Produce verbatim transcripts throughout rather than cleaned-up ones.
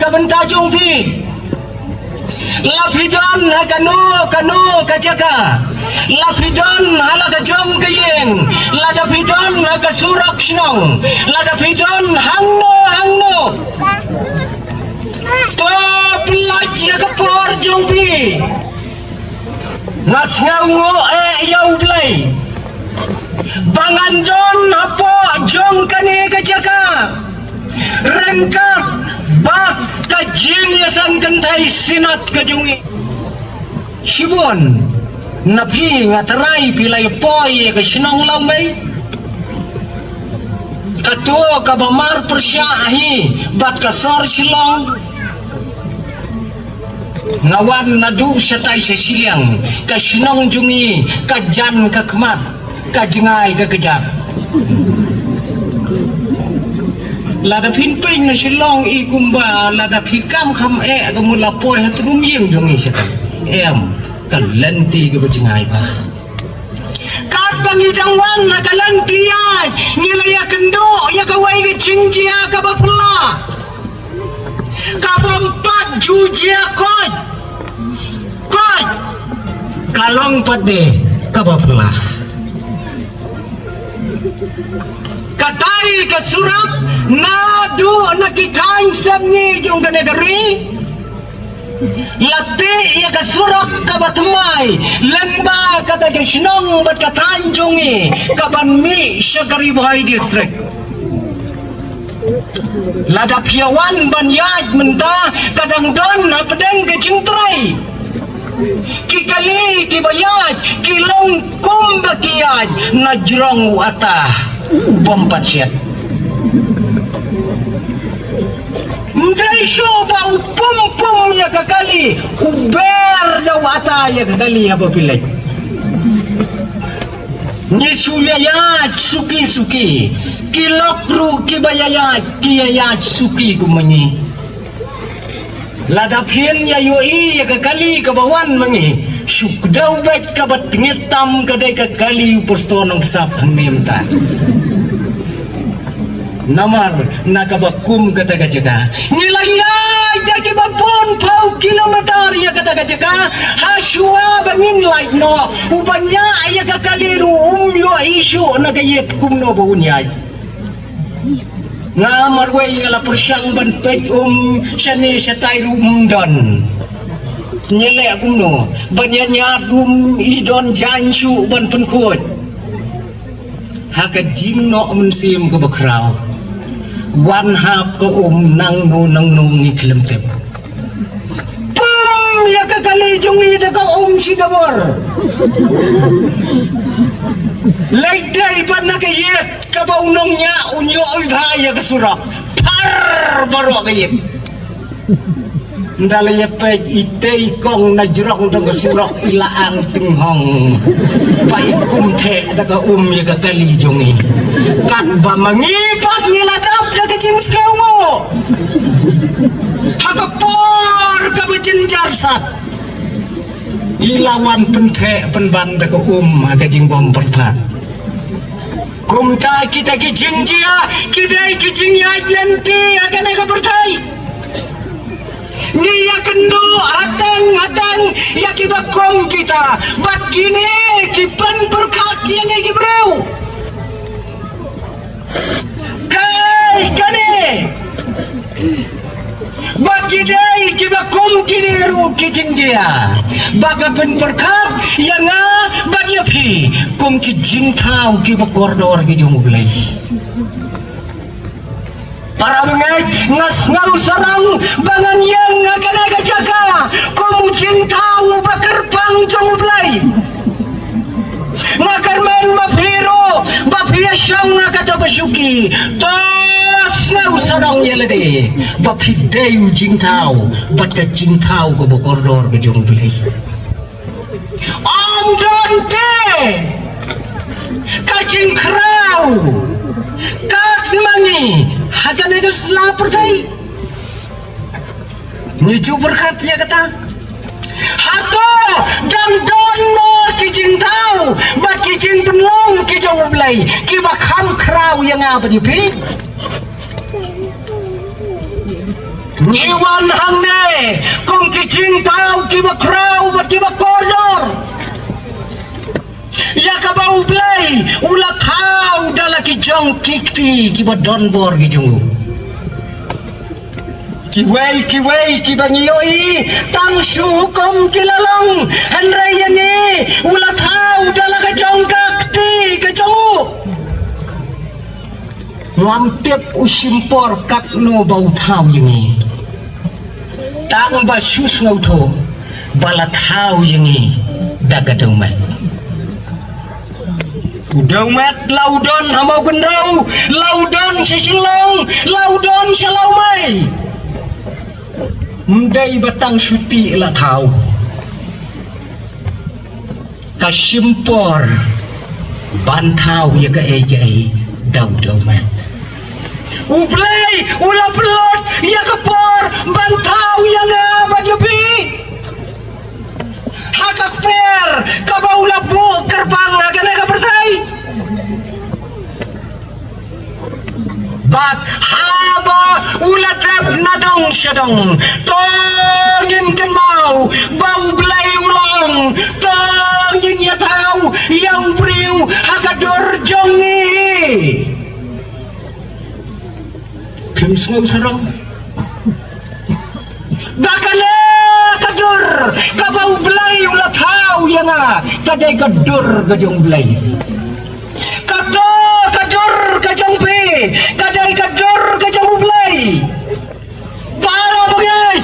ka bynta jong phi. La phi don ha kano kano ka jaka, la phi don ha la ka jong ka ïing, lada phi don ha ka surok shnong, lada phi don hangno hangno, to pyllait ïa ka por jong phi. Nga sngewnguh eh ïa U Blei ba ngan don hapoh jong kane ka jaka ryngkat bad ka jingïaseng kynthei Synod ka jong ngi. Shibun na phi nga tharai phi la ïa poi ïa ka shnong Lawmei, kato kaba mar pyrshah hi bad ka sor Shillong. Nga wan naduh shatai sha shiliang, ka shnong jong ngi ka jan ka khmat, ka jngai ka kjat. Lada phin pyn na Shillong i kumba lada phi kam kham eh ka mut la poi ha tnum ïing jong ngi shatai. Em, ka lynti kaba jngai ba. Katba ngi dang wan na ka lynti ïaid, ngi la ïakynduh ïa kawei ka jingjia kaba phylla. Kaba ym pat ju jia koit koit, ka long pat de kaba phylla. Katai ka surok naduh na ki thaiñ sepngi jong kane ka ri. La tih ïa ka surok kaba thymmai lyngba kata ka shnong bad ka thaiñ jong ngi kaban mih sha ka Ri Bhoi District. Lada phi ïa wan ban ïaid mynta, ka dang don hapdeng ka jingtrei. Ki kali kiba ïaid ki long kumba ki ïaid na jrong u ata bym pat shet. Ym dei shuh ba u pum pum ïa ka kali, u ber da u ata ïa ka kali haba phi leit. Ngi shu ïaid suki suki. Ki lok ruh kiba ïaid ki ïaid suki kum ma ngi. Lada phin ïa ïohi ïa ka kali kaba wan ma ngi, shu kdew beit kaba tngit tam ka dei ka kali u Pastor Nongsap hangne mynta. Namar na kaba kum kata ka jaka ngi la ïaid da kiba bun phew kilometer ïa kata ka jaka. Hashwa ba ngin lait noh, uba ñiah ïa ka kali ruh um ïohi shuh na ka ïit kumno ba un ïaid. Nga marwei nga la pyrshang ban peit um shane shatai ruh um don. Ngi leh kumno ban ïa ñiad um i don jaiñ shuh ban pynkhuid. Ha ka jingnoh mynsiem kaba khraw, wan hap ka um nangno nangno ngi khlem tip. Pum ïa ka kali jong ngi da ka um shi dabor. Leit dei ban na ka ïit kaba u nongñiah u ñiah u bha ïa ka surok. Phar baroh ka ïit. Nda la ïa peit i tei kong na jrong dong ka surok i la ang ting hong. Ba i kum theh da ka um ïa ka kali jong i. Katba ma ngi pat ngi la dap da ka jingsngewnguh ha ka por kaba jynjar sat. I la wan pyntheh pynban da ka um ha ka jingbym pyrthat. Kumta kita ki jingjia ki dei ki jingïaid lynti ha kane ka pyrthei. Ngi ïakynduh hateng hateng ïa kiba kum kita bad kine ki pynpyrkhat ïa ngi ki briew. Kai kane bad ki dei kiba kum kine ruh ki jingjia ba ka pynpyrkhat ïa nga bad ïa phi kum ki jingthaw kiba kordor ki jong U Blei. Para bangeit, nga sngew sarong ba ngan ïeng ha kane ka jaka kum u jingthaw uba kyrpang jong U Blei. Nga kyrmen ma phi ruh ba phi ïa shong ha kato ka shuki. To sngew sarong ïa lade ba phi dei u jingthaw bad ka jingthaw kaba kordor ka jong U Blei. Ym don te ka jingkhraw kat ma ngi ha kane ka sla pyrthei. Ngi ju pyrkhat ïa kata. Hato dang don mo ki jingthaw bad ki jingpynlong ki jong U Blei kiba kham khraw ïa nga bad ïa phi? Ngi wan hangne kum ki jingthaw kiba khraw bad kiba kordor ïa kaba U Blei u la thaw da la ki jong ki kti kiba don bor ki jong u. Kiwei kiwei kiba ngi ïohi tang shu hukum ki la long, hynrei ïa ngi u la thaw da la ka jong ka kti ka jong u. Ngam tip u shim por katno ba u thaw ïa ngi. Tang ba shu sngewthuh ba la thaw ïa ngi da ka dewmet. U dewmet la u don ha Mawkynrew, la u don sha Shillong, la u don sha Lawmei. Ym dei ba tang shu tih la thaw. Ka shim por ban thaw ïa kaei kaei da u dewmet. U Blei u la pynlut ïa ka por ban thaw ïa nga bad ïa phi ha ka kper kaba u la buh kyrpang ha kane ka pyrthei. Bad haba u la dep na dong sha dong, to ngin kynmaw ba U Blei u la ong, to ngin ïa thaw ïa u briew ha ka dur jong ngi. Phim sngew sarong? Ba kane ka dur kaba U Blei u la thaw ïa nga, ka dei ka dur ka jong U Blei. Kato ka dur ka jong phi, ka dei ka dur ka jong U Blei. Para bangeit,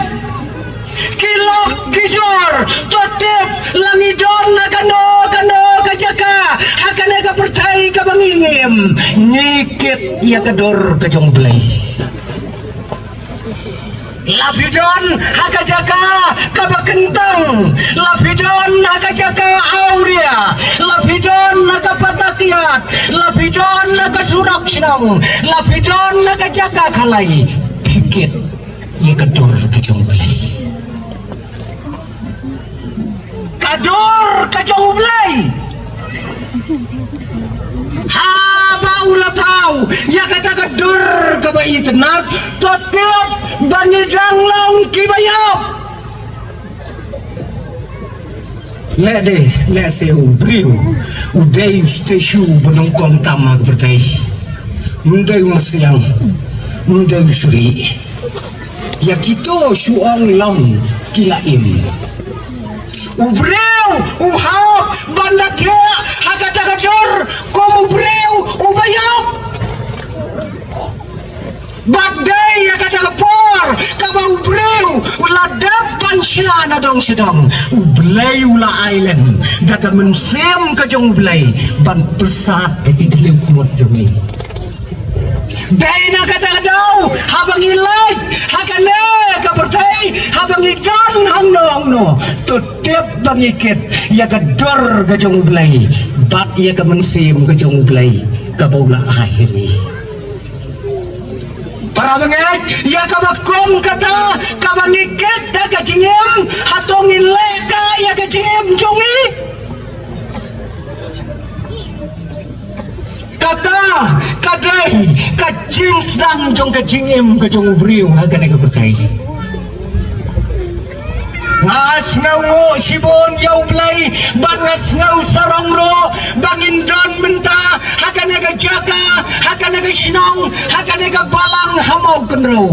ki lok ki jor, to tip la ngi don na kano kano ka jaka ha kane ka pyrthei kaba ngi ngim, ngi kit ïa ka dur ka jong U Blei. La phi don ha ka jaka kaba kyntang, la phi don ha ka jaka awria, la phi don ha ka pata kiad, la phi don ha ka surok shnong, la phi don ha ka jaka khalai, phi kit ïa ka dur ka jong U Blei. Ka dur ka jong U Blei. Haba u la thaw ïa kata ka dur kaba itynnad, to tip ba ngi dang long kiba ïap. Lehse, lehse u briew u dei u statue ba nyngkong tam ha ka pyrthei. Ym dei u masiang, ym dei u suri. Ïa kito shu ong long ki la im. U briew u hap ban da thiah ha kata ka dur kum u briew uba ïap. Bad dei ïa kata ka por kaba u briew u la dep ban shna na dong sha dong, U Blei u la ai lem da ka mynsiem ka jong U Blei ban pyrsad da ki khlieh mut jong ngi. Dei na kata ka daw haba ngi leit ha kane ka pyrthei, haba ngi don hangno hangno, to tip ba ngi kit ïa ka dur ka jong U Blei bad ïa ka mynsiem ka jong U Blei kaba u la ai ha ngi. Para bangeit, ïa kaba kum kata kaba ngi kit da ka jingim, hato ngi leh ka ïa ka jingim jong ngi? Kata ka dei ka jingsdang jong ka jingim ka jong u briew ha kane ka pyrthei. Nga sngewnguh shibun ïa U Blei bad nga sngew sarong ruh ba ngin don mynta ha kane ka jaka, ha kane ka shnong, ha kane ka balang ha Mawkynrew.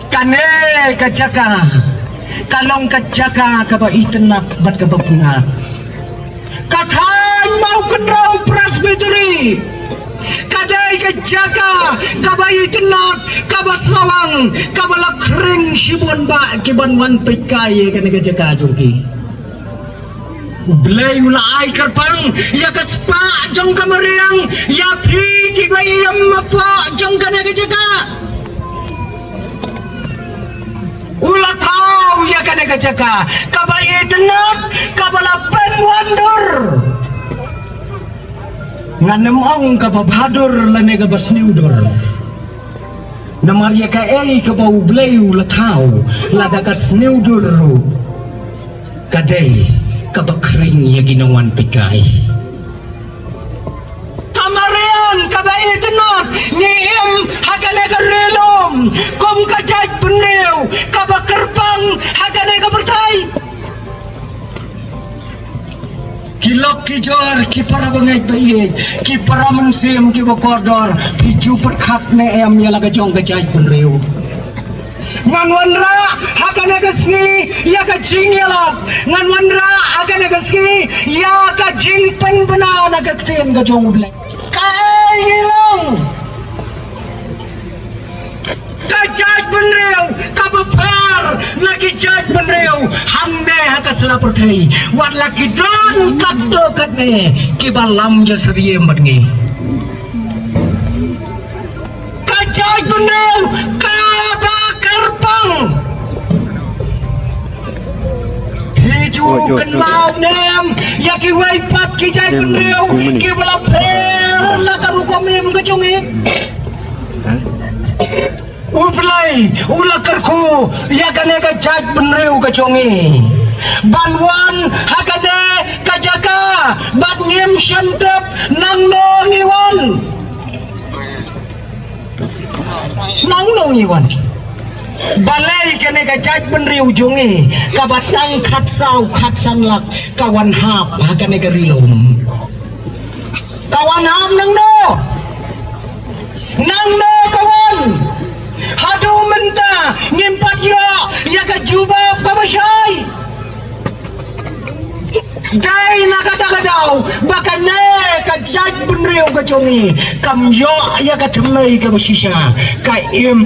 Kane ka jaka ka long ka jaka kaba itynnad bad kaba pyngngad. Ka thaiñ Mawkynrew Presbytery ka dei ka jaka kaba itynnad, kaba sawang, kaba la khring shibun bah ki ban wan peit kai ïa kane ka jaka jong ki. U Blei u la ai kyrpang ïa ka spah jong ka mariang ïa phi kiba im hapoh jong kane ka jaka. U la thaw ïa kane ka jaka kaba itynnad, kaba la pynwandur. Ngan ym ong kaba bhadur lane kaba sniewdur. Namar ïa kaei kaba U Blei u la thaw lada ka sniewdur ruh, ka dei kaba khring ïa ki nongwan peit kai. Ka mariang kaba itynnad, ngi im ha kane ka ri lum, Kum ka jaitbynriew kaba kyrpang ha kane ka pyrthei. Ki lok ki jor, ki para bangeit ba ïeit, ki para mynsiem kiba kordor, phi ju pyrkhat ne em ïa la ka jong ka jaitbynriew? Ngan wanrah ha kane ka sngi ïa ka jingïalap, ngan wanrah ha kane ka sngi ïa ka jingpynbna na ka ktien ka jong U Blei. Kaei ngi long? Ka jaitbynriew kaba pher na ki jaitbynriew hangne ha ka sla pyrthei. Wat la ki don katto katne kiba lam ïa syriem bad ngi. Ka jaitbynriew kaba kyrpang. Phi ju kynmaw ne em ïa kiwei pat ki jaitbynriew kiba la pher la ka rukom im ka jong ngi? U Blei u la kyrkhu ïa kane ka jaitbynriew ka jong ngi ban wan ha kane ka jaka bad ngim shym tip nangno ngi wan. Nangno ngi wan? Balei kane ka jaitbynriew jong ngi kaba tang khatsaw khatsan lak ka wan hap ha kane ka ri lum? Ka wan hap nangno? Nangno ka wan? Haduh mynta ngim pat ïoh ïa ka jubab kaba shai. Dei na kata ka daw ba kane ka jaitbynriew ka jong ngi kam ïoh ïa ka thymmei kaba shisha, ka im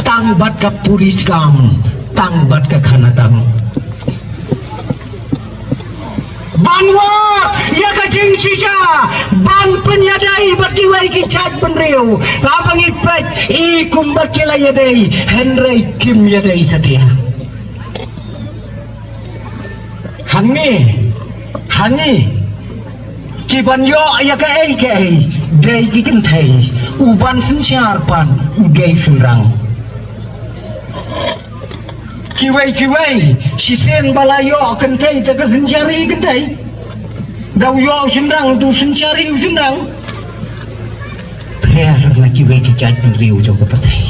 tang bad ka puriskam, tang bad ka khanatang. Ban wad ïa ka jingshisha ban pynïadei bad kiwei ki jaitbynriew. Haba ngi peit i kumba ki la ïadei, hynrei kim ïadei satia. Hangne, hangne ki ban ïoh ïa kaei kaei dei ki kynthei, u ban synshar pat u dei shynrang. Kiwei kiwei shisien ba la ïoh kynthei te ka synshar ïa kynthei. Da u ïoh shynrang te u synshar ïa u shynrang. Pher na kiwei ki jaitbynriew jong ka pyrthei.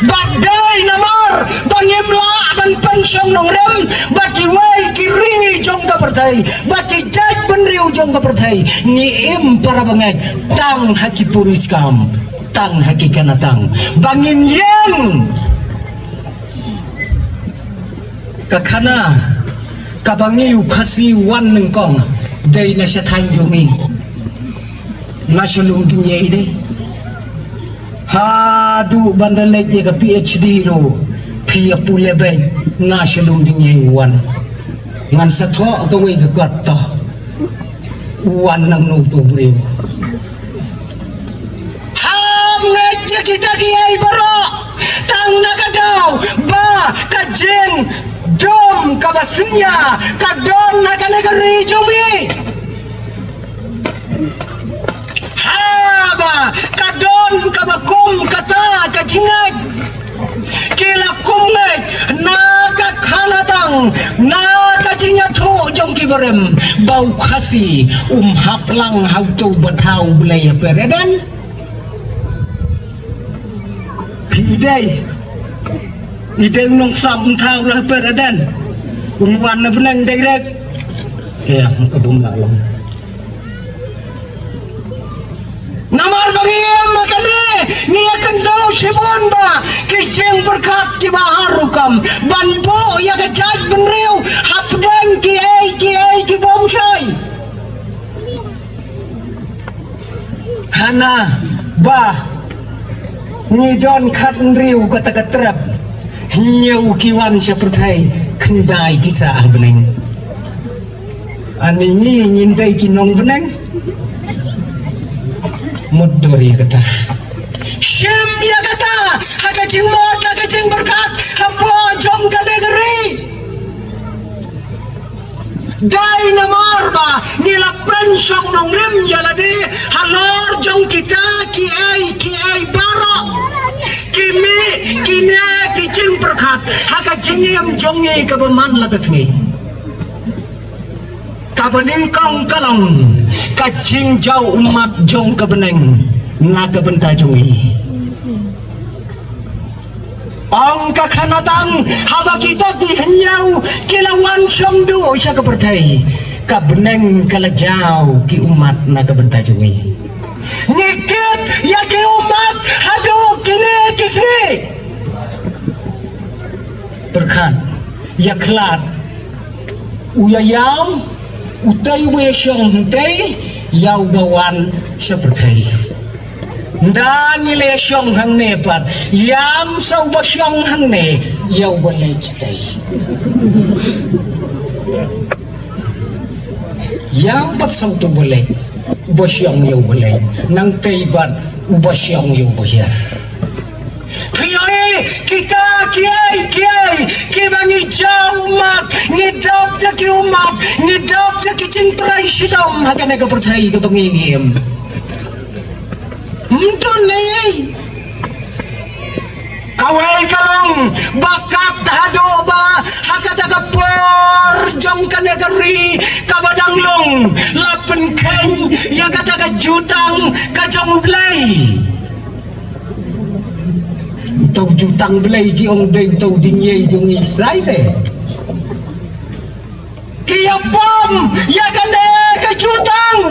Bad dei namar ba ngim lah ban pynshong nongrim bad kiwei ki ri jong ka pyrthei, bad ki jaitbynriew jong ka pyrthei, ngi im para bangeit tang ha ki puriskam, tang ha ki khanatang. Ba ngin ïeng ka khana kaba ngi u Khasi wan nyngkong dei na sha thaiñ jong ngi. Nga shu lum ding ïa i dei. Haduh ban da leit ïa ka PhD ruh phi ïa pule beit, nga shu lum ding ïa i wan. Ngan sa thoh kawei ka kot to. Wan nangno uto u briew? Hap ngeit ïa kita kiei baroh tang na ka daw ba ka jingdum kaba synñia ka don ha kane ka ri jong ngi. Haba ka don kaba kum kata ka jingngeit, ki la kum ngeit na ka khanatang, na ka jingïathuh jong ki barim ba u Khasi um hap lang ha uto u bathaw u Blei ha Paradais. Phi i dei, i dei u nongsap umthaw ruh ha Paradais. Un wan na bneng direct. Ïa, ka bym lah long. Namar ba ngi ïam ha kane, ngi ïakynduh shibun ba ki jingpyrkhat kiba har rukom ban buh ïa ka jaitbynriew hapdeng kiei kiei ki bym shai. Hana ba ngi don khathynriew kata ka trep, hynñiew ki wan sha pyrthei, khyndai ki sah ha bneng. Ani ngi ngin dei ki nongbneng? Mutdur ïa kata. Shim ïa kata ha ka jingmut, ha ka jingpyrkhat hapoh jong kane ka ri. Dei namar ba ngi la pynshong nongrim ïa lade halor jong kita kiei kiei baroh, ki mih ki ne ki jingpyrkhat ha ka jingim jong ngi kaba man la ka sngi. Kaba nyngkong ka long ka jingjaw ummat jong ka bneng na ka bynta jong ngi. Ong ka khana tang, haba kita ki hynñiew ki la wan shong duh sha ka pyrthei, ka bneng ka la jaw ki ummat na ka bynta jong ngi. Ngi kit ïa ki ummat haduh kine ki sngi. Pyrkhat, ïa khlad, u ïa ïam, utei u ïa shong hangtei, ïa uba wan sha pyrthei. Nda ngi la shong hangne pat, ïam sa uba shong hangne, ïa uba leit tei. Ïam pat sa uto uba leit, uba shong ïa uba leit, nangtei pat uba shong ïa uba hiar. Phi ïohi, kita kiei kiei kiba ngi jaw ummat, ngi dap da ki ummat, ngi dap da ki jingtrei shitom ha kane ka pyrthei kaba ngi im. Ym don ei ei. Kawei ka long ba kat haduh ba ha kata ka por jong kane ka ri kaba dang long, la pynkheiñ ïa kata ka jutang ka jong U Blei. Uto u jutang Blei ki ong dei uto u ding ïei jong ngi Israel te. Ki ïa pom ïa kane ka jutang.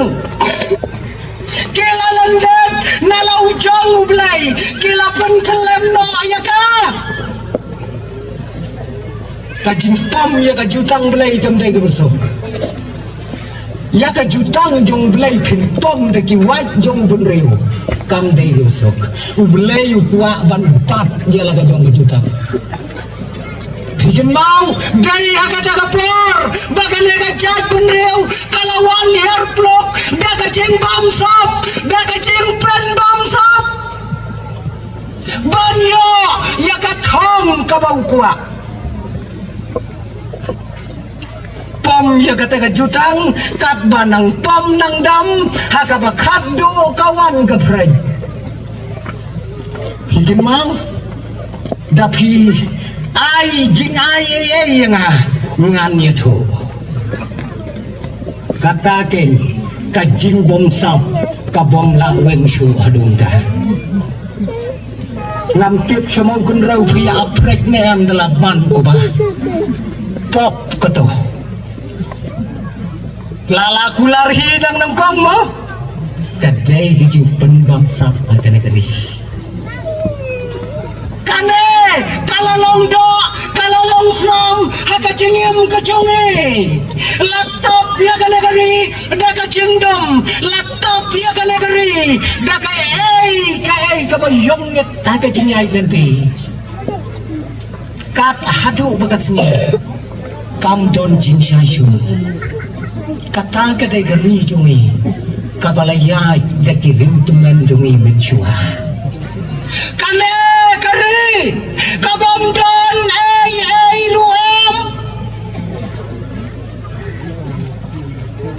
Ki la lyndet na la u jong U Blei, ki la pynkhlem noh ïa ka. Ka jingpom ïa ka jutang Blei kam dei kaba suk. Ïa ka jutang jong U Blei phin pom da ki wait jong bynriew, kam dei kaba suk. U Blei u kwah ban bat ïa la ka jong ka jutang. Phi kynmaw, dei ha kata ka por ba kane ka jaitbynriew ka la wan hiar pluk da ka jingbamsap, da ka jingpynbamsap, ban ïoh ïa ka thong kaba u kwah. Pom ïa kata ka jutang, katba nang pom nang dam, ha kaba khatduh ka wan ka pyrshah. Phi kynmaw, da phi ai jingai ei ei ïa nga, ngan ïathuh. Kata keiñ ka jingbamsap ka bym lah weng shuh haduh mynta. Ngam tip sha ma u kynreu phi ïa pyrshah ne em, da la ban kumba pop kato. La la kular hi dang nangkong mo. Ka dei ka jingpynbamsap ha kane ka ri. Kane ka la long doh, ka la long snam ha ka jingim ka jong ngi. La tap ïa kane ka ri da ka jingdum, la tap ïa kane ka ri da kaei kaei kaba ïong ngi ha ka jingïaid lynti. Kat haduh ba ka sngi kam don jingshai shuh. Kata ka dei ka ri jong ngi kaba la ïaid da ki riewtymmen jong ngi mynshuwa. Kane ka ri ka bym don ei ei ruh em.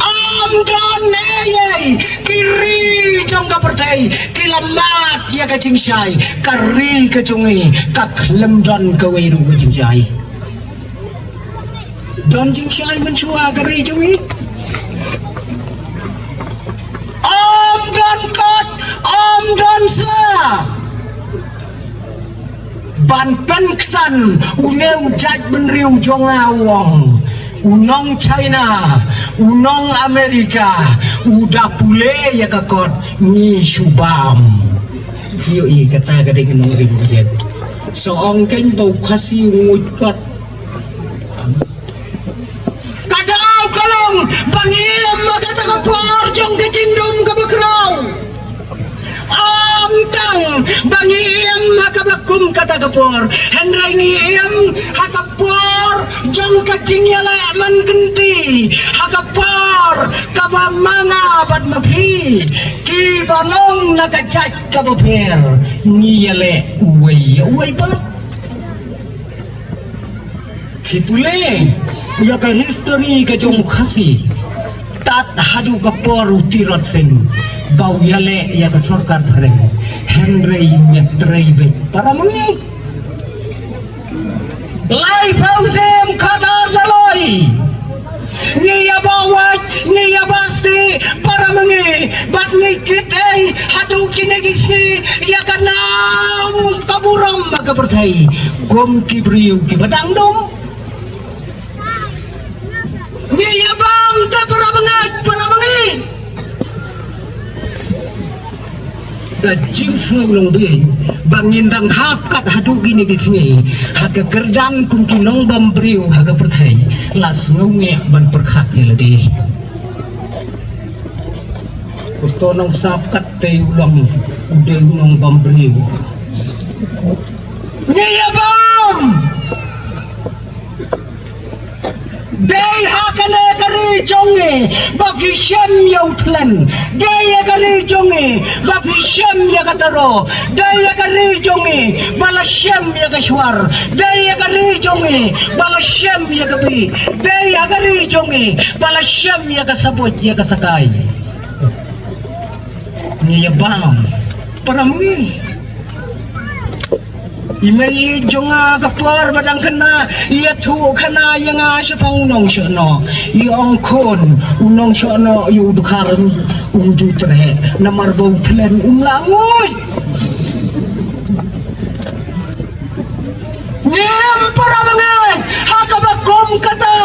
Ym don ei ei. Ki ri jong ka pyrthei ki la mad ïa ka jingshai. Ka ri ka jong ngi ka khlem don kawei ruh ka jingshai. Don jingshai mynshuwa ka ri jong ngi? Ym don kot, ym don sla. Ban pynksan une u jaitbynriew jong nga u ong, u nong China, u nong America, u da pule ïa ka kot, ngi shu bam. Ïohi kata ka dei ka nongrim ka jet. Sa ong keiñ ba u Khasi u nguid kot. Ka daw ka long ba ngi im ha kata ka por jong ka jingdum kaba khraw. Ym tang ba ngi im ha kaba kum kata ka por, hynrei ngi im ha ka por jong ka jingïaleh man kynti, ha ka por kaba ma nga bad ma phi kiba long na ka jait kaba pher ngi ïaleh uwei ïa uwei pat. Phi pule ïa ka history ka jong u Khasi, tad haduh ka por u Tirot Sing ba u ïaleh ïa ka sorkar phareng, hynrei u ïatrei beit para ma ngi. Laiphew snem khatar da loi ngi ïa ba wait, ngi ïa ba stieh para ma ngi, bad ngi kit ei Haduh kine ki sngi ïa ka nam ka burom ha ka pyrthei kum ki briew kiba dang dum. Ngi ïa bam te para bangeit, para bangeit. Ka jingsngew long dei ba ngin dang hap kat haduh kine ki sngi ha ka kyrdan kum ki nongbam briew ha ka pyrthei, la sngewngeh ban pyrkhat ïa lade. Uto nong sap kat te u long u dei u nongbam briew. Ngi ïa bam. Dei ha kane ka ri jong ngi ba phi shem ïa u thlen. Dei ïa ka ri jong ngi ba phi shem ïa ka taro. Dei ïa ka ri jong ngi ba la shem ïa ka shwar. Dei ïa ka ri jong ngi ba la shem ïa ka bih. Dei ïa ka ri jong ngi ba la shem ïa ka sabuit ïa ka sakai. Ngi ïa bam. Para ngi. I mei i jong nga ka por ba dang khynnah, ïathuh khana ïa nga shaphang u nongshong noh. I ong khun, u nongshong noh ïa u dkhar um ju treh namar ba u thlen um lah nguid. Ngim para bangeit ha kaba kum kata.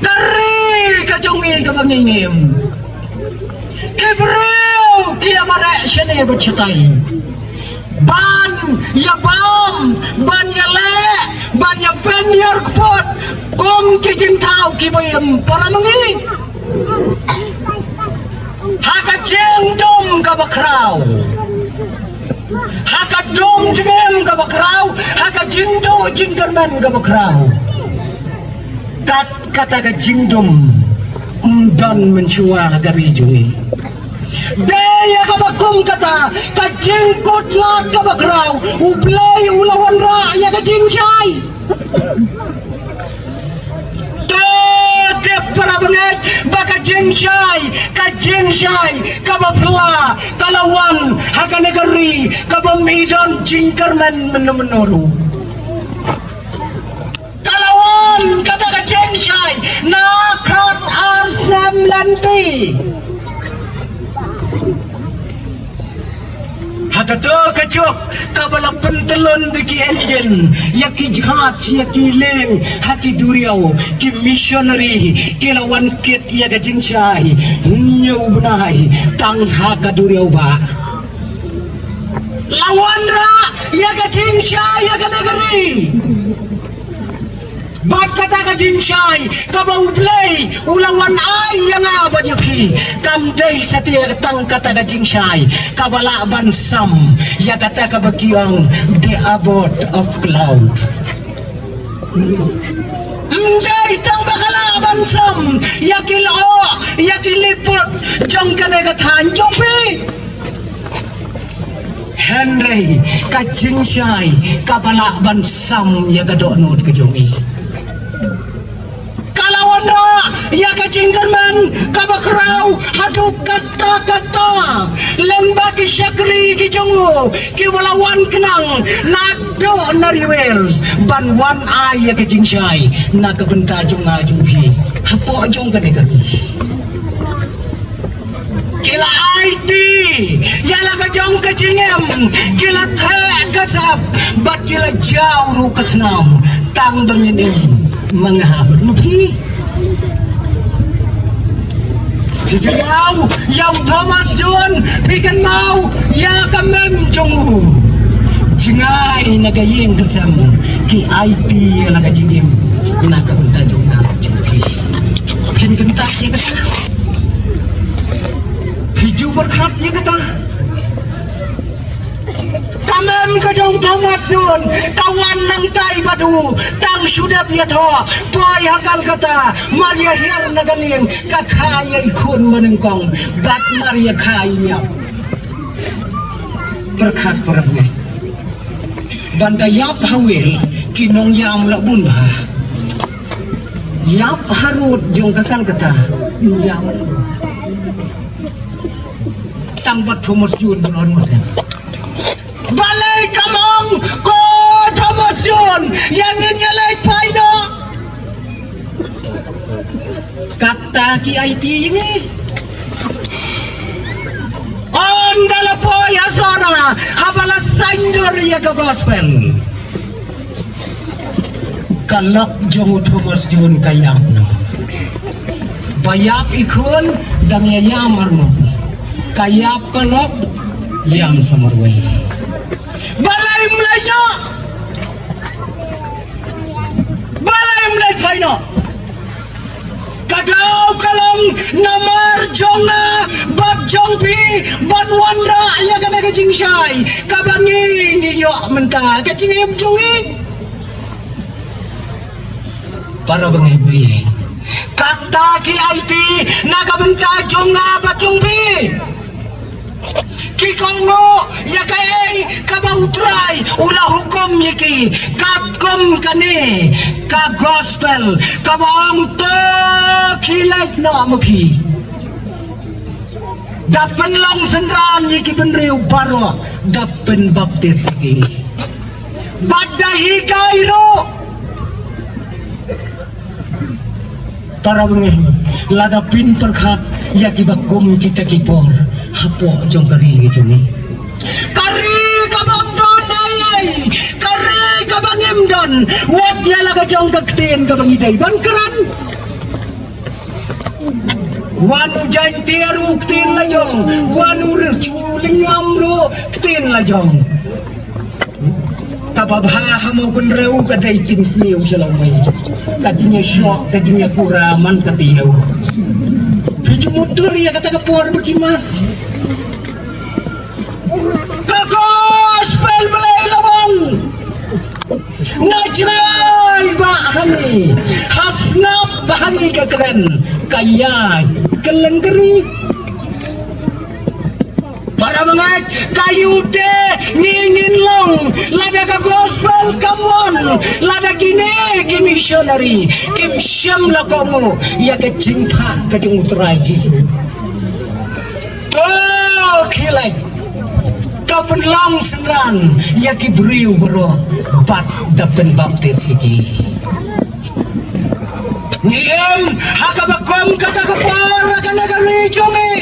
Ka ri ka jong ngi kaba ngi ngim. Ki briew ki ïa mareh shane bad shatai ban ïa bam, ban ïa leh, ban ïa pynïar kput kum ki jingthaw kiba im para ngi. Ha ka jingdum kaba khraw, ha ka dum jingim kaba khraw, ha ka jingduh jingkyrmen kaba khraw. Kat kata ka jingdum ym don mynshuwa ha ka ri jong ngi. Dei ïa kaba kum kata ka jingkut lad kaba khraw, U Blei u la wanrah ïa ka jingshai. To tip para bangeit ba ka jingshai, ka jingshai kaba phylla ka la wan ha kane ka ri kaba ym don jingkyrmen mynno mynno ruh. Ka la wan kata ka jingshai na khatar snem lynti. Ha kato ka juk kaba la pyntyllun da ki engine ïa ki jahaj, ïa ki lieng ha ki duriaw, ki missionary ki la wan kit ïa ka jingshai. Hynñiew bnai tang ha ka duriaw ba la wanrah ïa ka jingshai ïa kane ka ri. Bad kata ka jingshai kaba U Blei u la wan ai ïa nga bad ïa phi, kam dei satia tang kata ka jingshai kaba lah ban sam ïa kata kaba ki ong the abode of cloud. Ym dei tang ba ka lah ban sam ïa ki lyoh, ïa ki liput jong kane ka thaiñ jong phi. Hynrei ka jingshai kaba lah ban sam ïa ka dohnud ka jong ngi. Ka la wanrah ïa ka jingkyrmen kaba khraw haduh katta katta. Lyngba ki shakri ki jong u kiba la wan khnang naduh na ri Wales ban wan ai ïa ka jingshai na ka bynta jong nga jong phi hapoh jong kane ka ri. Ki la aiti ïa la ka jong ka jingim, ki la theh ka sap bad ki la jaw ruh ka snam tang ba ngin im ma nga bad ma phi. Phi kynmaw ïa u Thomas Jones, phi kynmaw ïa ka mem jong u. Jngai na ka ïing ka sem, ki aiti ïa la ka jingim na ka bynta jong nga jong phi. Phin kyntait ïa kata. Phi ju pyrkhat ïa kata. Ka mem ka jong Thomas Jones ka wan nangtai bad u tang shu dep ïathoh. Poi ha Calcutta mar ïa hiar na ka lieng ka kha ïa i khun ba nyngkong bad mar ïa kha i ñiap. Pyrkhat para bangeit. Ban da ïap ha Wales ki nongïam la bun bha. Ïap ha rud jong ka Calcutta ïam. Tang bad Thomas Jones ban ong mut. Balei kam ong ko Thomas Jones ïa ngin ïa leit phai noh. Kata ki aiti ïa ngi. Saiñdur ïa ka gospel. Ka lok jong u Thomas Jones ka ïap noh. Ba ïap i khun dang ïa ïam arngut. Ka ïap ka lok ïam sa marwei. Balei mlei noh? Balei mlei phai noh? Ka daw ka long namar jong nga bad jong phi ban wanrah ïa kane ka jingshai kaba ngi ngi ïoh mynta ka jingim jong ngi. Para bangeit, kata ki aiti na ka bynta jong nga bad jong phi. Ki kohnguh ïa kaei kaba U Trai u la hukum ïa ki, katkum kane ka gospel kaba ong to khie leit noh ma phi. Da pynlong synran ïa ki bynriew baroh, da pynbaptis ïa ki. Bad da hikai ruh. Para bangeit, lada phin pyrkhat ïa kiba kum kita ki por hapoh jong ka ri ka jong ngi. Ka ri kaba ym don ei ei, ka ri kaba ngim don wat ïa la ka jong ka ktien kaba ngi dei ban kren. Wan u Jaiñtia ruh ktien la jong, wan u Rchu Lyngngam ruh ktien la jong. Kaba bha ha Mawkynrew ka dei ktien sniew sha lawmei. Ka jingïashoh, ka jingïakura man ka tiew. Phi ju mutdur ïa kata ka por ba ki mad. Ka gospel Blei la wan. Nga jrai ba hangi, ha sngap ba hangi ka kren, ka ïai, ka lengkeri. Para bangeit, ka ïute ngi ngin long, lada ka gospel kam wan, lada kine ki missionary kim shym la kohnguh ïa ka jingthah ka jong U Trai Jisu. To khie leit, to pynlong synran ïa ki briew baroh bad da pynbaptis ïa ki. Ngi im ha kaba kum kata ka por ha kane ka ri jong ngi.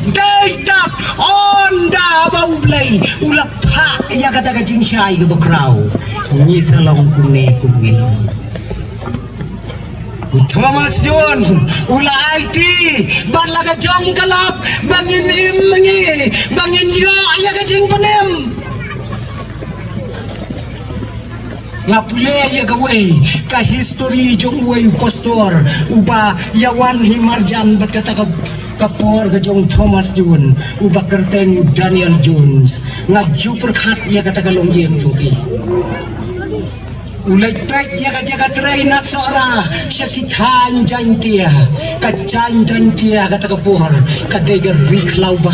Dei tad ynda ba U Blei u la phah ïa kata ka jingshai kaba khraw, ngi sa long kumne kum ngi. U Thomas Jones u la aiti bad la ka jong ka lok ba ngin im ma ngi, ba ngin ïoh ïa ka jingpynim. Nga pule ïa kawei ka history jong uwei u pastor uba ïa wan hi marjan bad kata ka, ka por ka jong Thomas Jones, uba kyrteng Daniel Jones. Nga ju pyrkhat ïa kata ka longïing jong ki. U leit peit ïa ka jaka trei na Sohra sha ki thaiñ Jaiñtia. Ka thaiñ Jaiñtia kata ka por ka dei ka ri khlaw bha.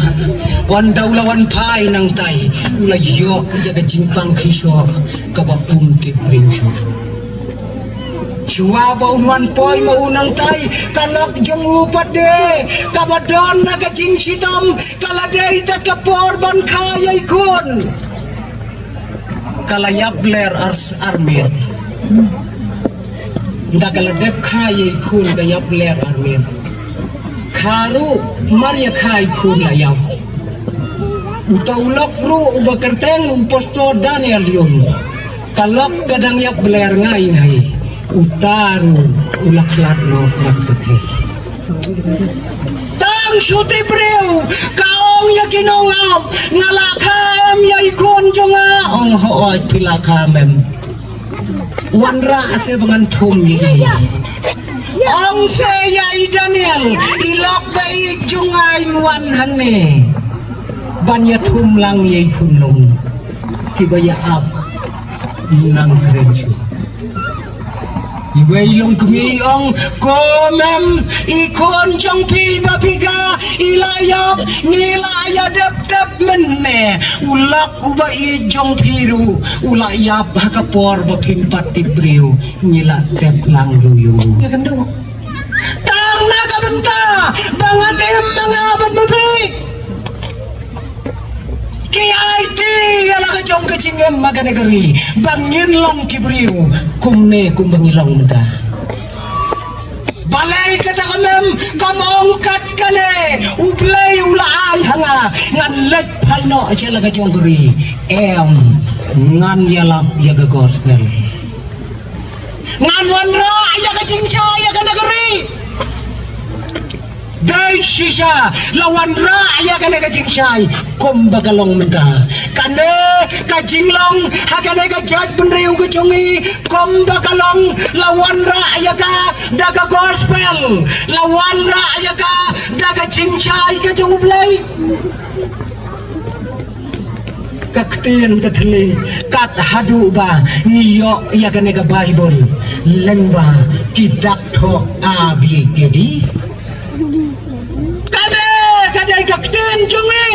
Ynda u la wan phai nangtai, u la ïoh ïa ka jingpang khishoh kaba um tip briew shuh. Shuwa ba un wan poi ma u nangtai, ka lok jong u pat de kaba don na ka jingshitom ka la dei tad ka por ban kha ïa i khun. Ka la ïap ler ar, ar miet. Ynda ka la dep kha ïa i khun ka ïap ler ar miet. Kha ruh mar ïa kha i khun la ïap. Uta u lok ruh uba kyrteng u pastor Daniel Jones, ka lok ka dang ïap ler ngai ngai. Uta ruh u la khlad noh na ka pyrthei. Tang shu tip briew, ka ong ïa ki nongap, nga la kha em ïa i khun jong nga? Ong hooid phi la kha em. Wanrah se ba ngan thum ïa i. Ong se ïa i Daniel, i lok ba ïeit jong nga in wan hangne ban ïa thum lang ïa i khun long kiba ïa ap nang kren shuh. Iwei i longkmie i ong, ko mem, i khun jong phi ba phi kha i la ïap, ngi la ïa dep tep mynne. U lok uba ïeit jong phi ruh u la ïap ha ka por ba phim pat tip briew, ngi la tep lang ruh ïa u. Ïa kynduh. Tang na ka bynta ba ngan im ma nga bad ma phi. Ki aiti ïa la ka jong ka jingim ha kane ka ri ba ngin long ki briew kumne kumba ngi long mynta. Balei kata ka mem, kam ong kat kane, U Blei u la ai ha nga, ngan leit phai noh sha la ka jong ka ri. Em, ngan ïalap ïa ka gospel. Ngan wanrah ïa ka jingshai ïa kane ka ri. Dei shisha la wanrah ïa kane ka jingshai kumba ka long mynta. Kane ka jinglong ha kane ka jaitbynriew ka jong ngi kumba ka long la wanrah ïa ka da ka gospel, la wanrah ïa ka da ka jingshai ka jong U Blei. Ka ktien ka thylli kat haduh ba ngi ïoh ïa kane ka Baibl lyngba ki dak thoh A B C D. Kane ka dei ka ktien jong ngi.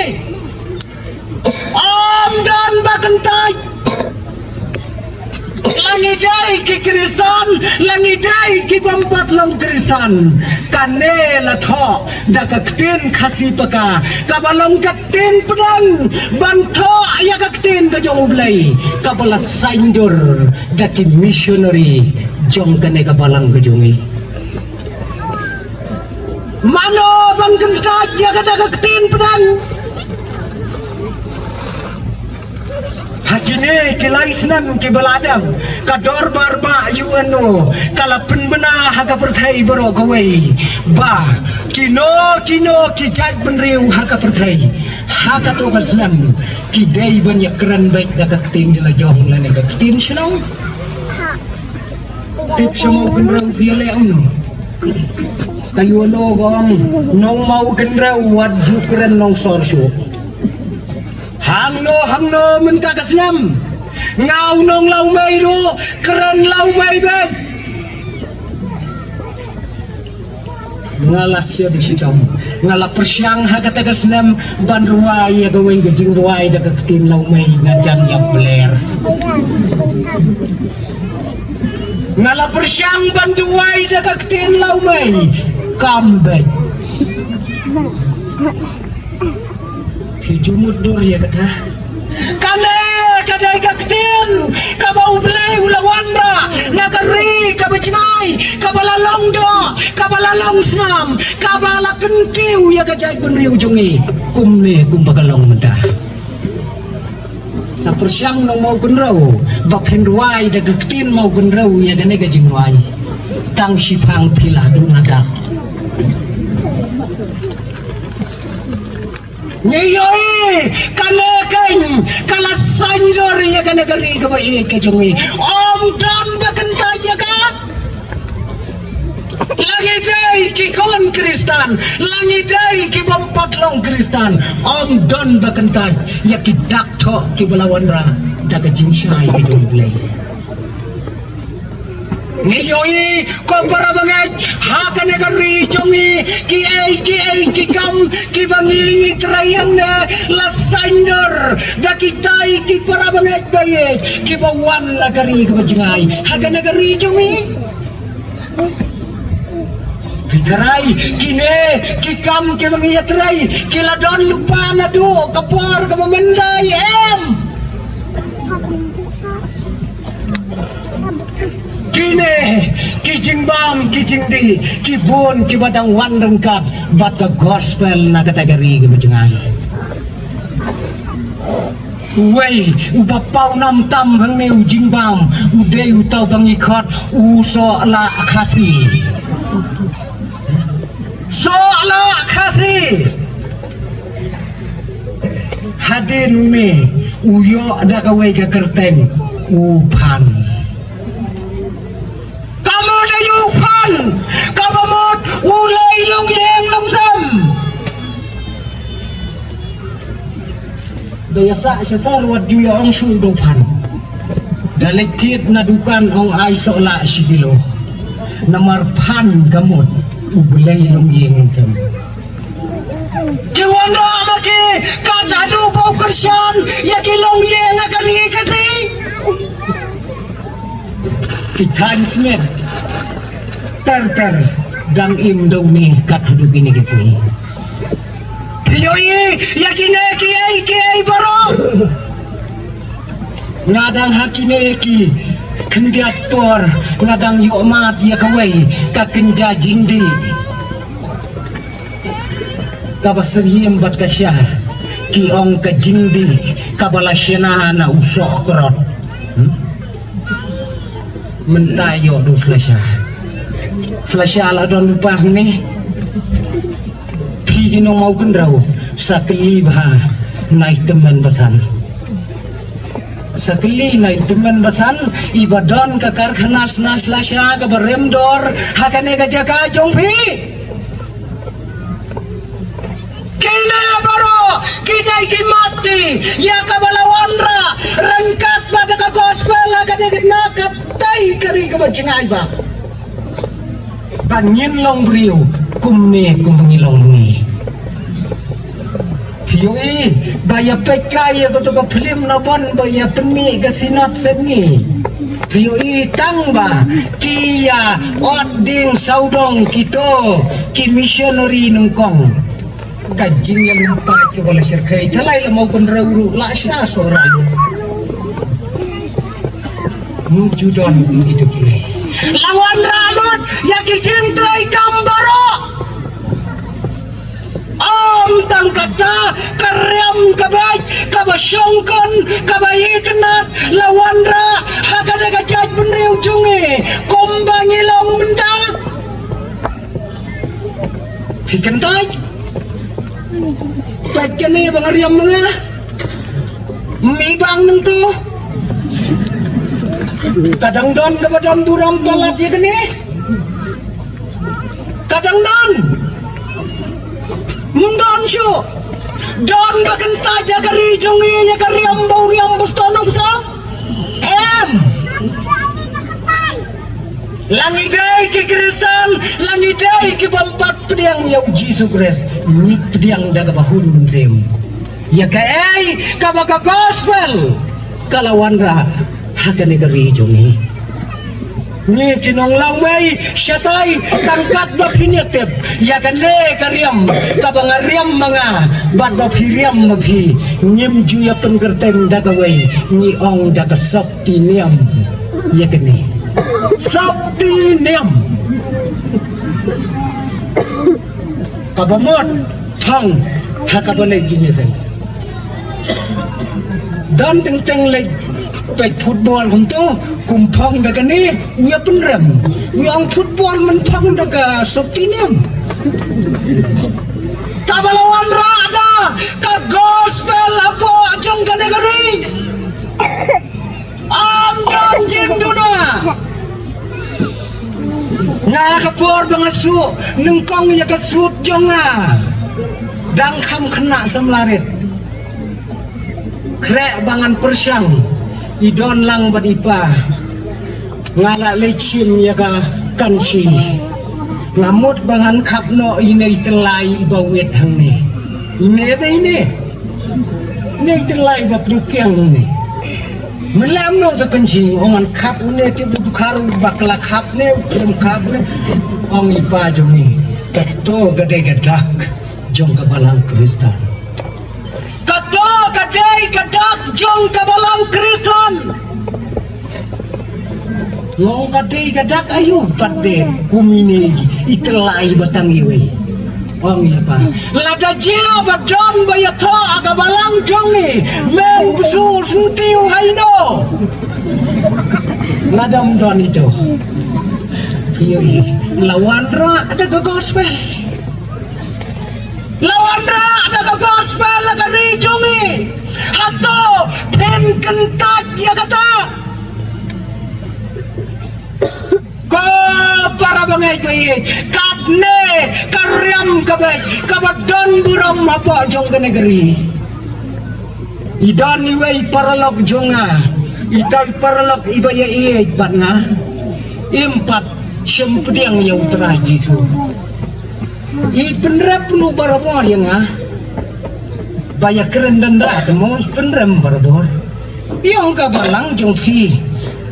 Ym don ba kyntait. La ngi dei ki Khristan, la ngi dei ki bym pat long Khristan. Kane la thoh da ka ktien Khasi Paka, kaba long ka ktien pdeng ban thoh ïa ka ktien ka jong U Blei, kaba la saiñdur da ki missionary jong kane ka balang ka jong ngi. Mano ban kyntait ïa kata ka ktien pdeng? Ha kine ki lai snem kiba la dep, ka dorbar bah U N O ka la pynbna ha ka pyrthei baroh kawei ba kino kino ki jaitbynriew ha ka pyrthei ha kato ka snem ki dei ban ïakren beit da ka ktien jong la jong lane ka ktien shnong. Tip sha Mawkynrew phi ïa leh kumno? Ka U N O ka ong, nong Mawkynrew wat ju kren nongsor shuh. Hangno hangno mynta ka snem, nga u nong Lawmei ruh kren Lawmei beit. Nga la shem shitom. Nga la pyrshang ha kata ka snem ban rwai ïa kawei ka jingrwai da ka ktien Lawmei, nga jan ïa bler. Nga la pyrshang ban duwai da ka ktien Lawmei, kam beit. Phi ju mutdur ïa kata? Kane ka dei ka ktien kaba U Blei u la wanrah na ka ri kaba jngai, kaba la long doh, kaba la long snam, kaba la kyntiew ïa ka jaitbynriew jong ngi. Kumne kumba ka long mynta. Sa pyrshang nong Mawkynrew ba phin rwai da ka ktien Mawkynrew ïa kane ka jingrwai. Tang shiphang phi la duh na dak. Ngi ïohi kane keiñ ka la saiñdur ïa kane ka ri kaba ïeit ka jong ngi. Ym don ba kyntait ïa ka. La ngi dei ki khun Khristan, la ngi dei ki bym pat long Khristan, ym don ba kyntait ïa ki dak thoh kiba la wanrah da ka jingshai ka jong U Blei. Ngi ïohi ko para bangeit, ha kane ka ri jong ngi, kiei kiei ki kam kiba ngi ngi trei hangne la saiñdur da kitai ki para bangeit ba ïeit kiba wan na ka ri kaba jngai ha kane ka ri jong ngi. Phi tharai kine ki kam kiba ngi ïa trei ki la don lypa naduh ka por kaba mynta, em? Kine ki jingbam ki jingdih ki bun kiba dang wan ryngkat bad ka gospel na kata ka ri kaba jngai. Uwei uba paw nam tam hangne u jingbam u dei uta uba ngi khot u Sohlah Khasi. Sohlah Khasi. Hadien une u ïoh da kawei ka kyrteng u Phan. Ka mut aïu u Phan? Kaba mut u lei longïing longsem. Da ïa sah sha sar wat ju ïa ong shuh da u Phan. Da leit thied na dukan ong ai Sohlah shi kilo. Namar Phan ka mut u Blei longïing longsem. Ki wanrah ma ki kat haduh ba u kyrshan ïa ki longïing ha ka ri Khasi. Ki thaiñ smet ter ter dang im da une kat haduh kine ki sngi. Phi ïohi ïa kine kiei kiei baroh. Nga dang ha kine ki Khyndiat por nga dang ïoh mad ïa kawei ka kynja jingdih. Kaba syriem bad ka sha ki ong ka jingdih kaba la shna na u soh krot. Hmm? Mynta ïoh du slasha. Slasha la don lypa hangne. Phi ki nongmawkynrew sa kylli bha na i tymmen basan. Sa kylli na i tymmen basan iba don ka karkhana sna slasha kaba rem dor ha kane ka jaka jong phi. Kine baroh ki dei ki mati ïa kaba la wanrah ryngkat bad ka gospel ha kane ka na ka dei ka ri kaba jngai ba. Ba ngin long briew kumne kum ngi long ngi. Phi ïohi ba ïa peit kai ïa kato ka phlim na ban ba ïa pynmih ka Synod Sepngi. Phi ïohi tang ba ki ïa ot ding sawdong kito ki missionary nyngkong. Ka jingïalympat kaba la shyrkhei, te lai la mawkynrew ruh la sha sora lut. Mut ju don kito ki. La wanrah lut ïa ki jingtrei kam baroh. Ym tang kata, ka riam ka beit kaba shongkun kaba itynnad la wanrah ha kane ka jaitbynriew jong ngi kumba ngi long mynta. Phi kyntait? Peit kane ba nga riam ma nga. Mih bang nangto. Ka dang don kaba don burom palat ïa kane. Ka dang don. Ym don shuh. Don ba kyntait ïa ka ri jong ngi ïa ka riam ba u riam ba ston nongsa. Em. La ngi dei ki Khristan, la ngi dei ki bym pat pdiang ïa u Jisu Khrist, ngi pdiang da kaba hun mynsiem. Ïa kaei kaba ka gospel ka la wanrah ha kane ka ri jong ngi. Ngi ki nonglawmei shatai tang katba phin ïa tip ïa kane ka riam kaba nga riam ma nga bad ba phi riam ma phi, ngim ju ïa pynkyrteng da kawei, ngi ong da ka sop ti niam ïa kane. Sop ti niam. Kaba mut thong ha kaba leit jingïaseng. Don teng teng leit peit football kumto, kum thong da kane, u ïa pynrem. U ong football man thong da ka sop ti niam. Kaba la wanrah da ka gospel hapoh jong kane ka ri. Ym don jingduna. Nga ka por ba nga shu nyngkong ïa ka suit jong nga, dang kham khynnah samla rit. Khreh ba ngan pyrshang, i don lang bad i pa. Nga la leit shim ïa ka kanshi. Nga mut ba ngan khap noh ine i tyllai iba wit hangne. Ine te ine. Ine i tyllai iba pynkiang hangne. Mynlem noh da kanshi, ong ngan khap ine te, u dkhar u bakla khap ne, u khlem khap ne. Ong i pa jong ngi, kato ka dei ka dak jong ka balang Khristan. Kato ka dei ka dak jong ka balang Khristan. Long ka dei ka dak aïu pat de kum ine i tyllai ba tang iwei. Ong ïa pa. Lada jia ba don ba ïathoh ha ka balang jong ngi, men bsu sngewthuh haino. Lada ym don ito. Ïohi, la wanrah da ka gospel. La wanrah da ka gospel ha ka ri jong ngi. Hato phin kyntait ïa kata? Ko para bangeit baieit, katne ka riam ka beit kaba don burom hapoh jong kane ka ri. I don iwei i paralok jong nga, itai i paralok iba ïaieit bad nga. Im pat shym pdiang ïa u Trai Jisu. I pynrep noh barabor ïa nga. Ba ïakren danda te mo pynrem barabor. Ïong ka balang jong phi.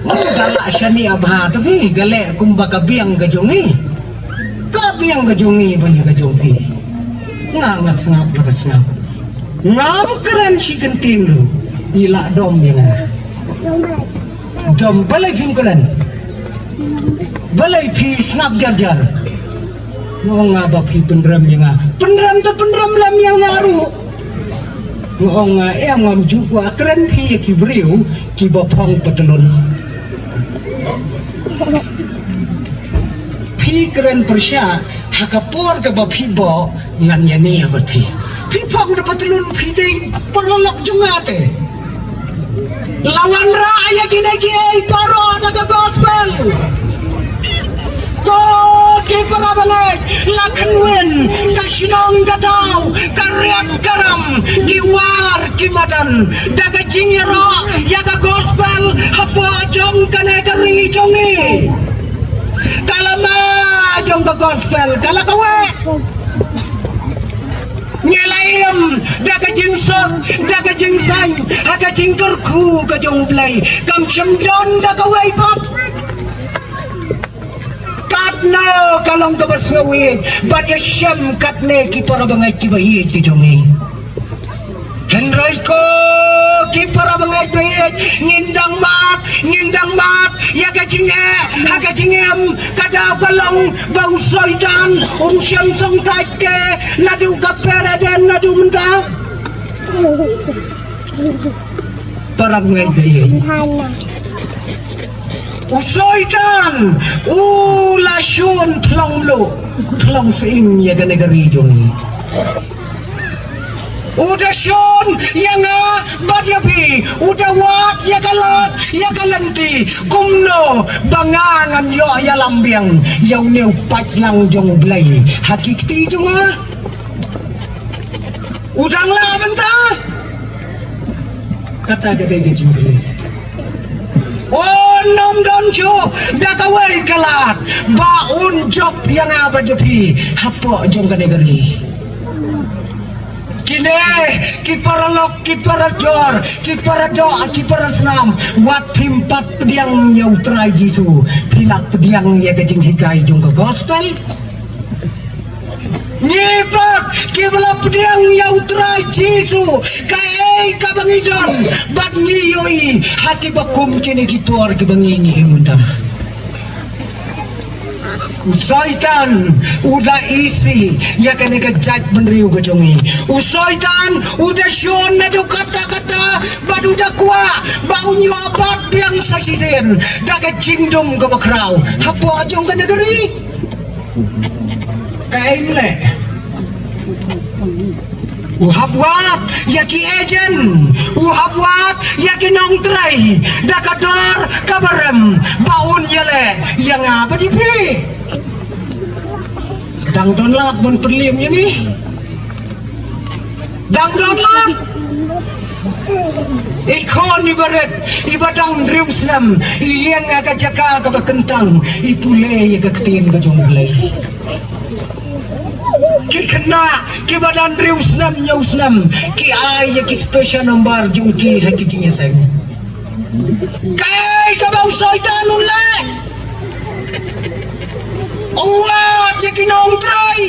Mo da la shaniah bha te phi, ka leh kumba ka biang ka jong i. Ka biang ka jong i ban ïa ka jong phi. Nga nga sngap ba ka sngap. Ngam kren shi kyntien ruh. I la dom ïa nga. Dom, balei phim kren? Balei phi sngap jar jar? Nga ong nga ba phi pynrem ïa nga. Pynrem te pynrem lem ïa nga ruh. Nga ong nga em, ngam ju kwah kren phi ïa ki briew kiba phong patlun. Phi kren pyrshah ha ka por kaba phi bok ngan ïa ne ïa bad phi. Phi phong da patlun, phi dei paralok jong nga te. La wanrah ïa kine kiei baroh da ka gospel. Ko ki para bangeit, la kynwin ka shnong ka thaw, ka riat ka ram, ki war ki madan da ka jingïaroh ïa ka gospel hapoh jong kane ka ri jong ngi. Ka lama jong ka gospel ka la kawei. Ngi la im da ka jingsuk, da ka jingsaiñ ha ka jingkyrkhu ka jong U Blei. Kam shym don da kawei pat. Katno ka long kaba sngewbha ban ïashem katne ki para bangeit kiba ïeit ki jong ngi. Hynrei ko ki para bangeit ba ïeit, ngin dang mad, ngin dang mad ïa ka jingeh ha ka jingim. Ka daw ka long ba u Soitan um shym sngewthuh te, naduh ka Eden, naduh mynta. Para bangeit ba ïeit, u Soitan u la shun thlong mluh thlong sying ïa kane ka ri jong ngi. U da shun ïa nga bad ïa phi, u da wad ïa ka lad ïa ka lynti. Kumno ba nga ngan ïoh ïalam biang ïa une u paidlang jong U Blei ha ki kti jong nga? U dang lah bynta. Kata ka dei ka jingkylli. Un ym don shuh da kawei ka lad ba un jop ïa nga bad ïa phi hapoh jong kane ka ri. Kine ki paralok, ki parajor, ki paradoh, ki parasnam, wat phim pat pdiang ïa U Trai Jisu, phi la pdiang ïa ka jinghikai jong ka gospel. Ngi pat kiba la pdiang ïa U Trai Jisu, kaei kaba ngi don bad ngi ïohi ha kiba kum kine ki por kiba ngi, ngi im mynta. U Soitan u da isih ïa kane ka jaitbynriew ka jong ngi. U Soitan u da shun naduh katta katta bad u da kwah ba un ïoh bat biang sa shisien da ka jingdum kaba khraw hapoh jong kane ka ri. Kaei leh? U hap wad ïa ki agent, u hap wad ïa ki nongtrei da ka dor kaba rem ba un ïaleh ïa nga bad ïa phi. Dang don lad ban pynliem ïa ngi? Dang don lad? I khun iba rit, iba dang hynriew snem, i ïeng ha ka jaka kaba kyntang, i pule ïa ka ktien ka jong U Blei. Ki khynnah kiba dang hynriew snem, hynñiew snem, ki ai ïa ki special number jong ki ha ki jingïaseng. Kaei kaba u Soitan u leh? U wad ïa ki nongtrei.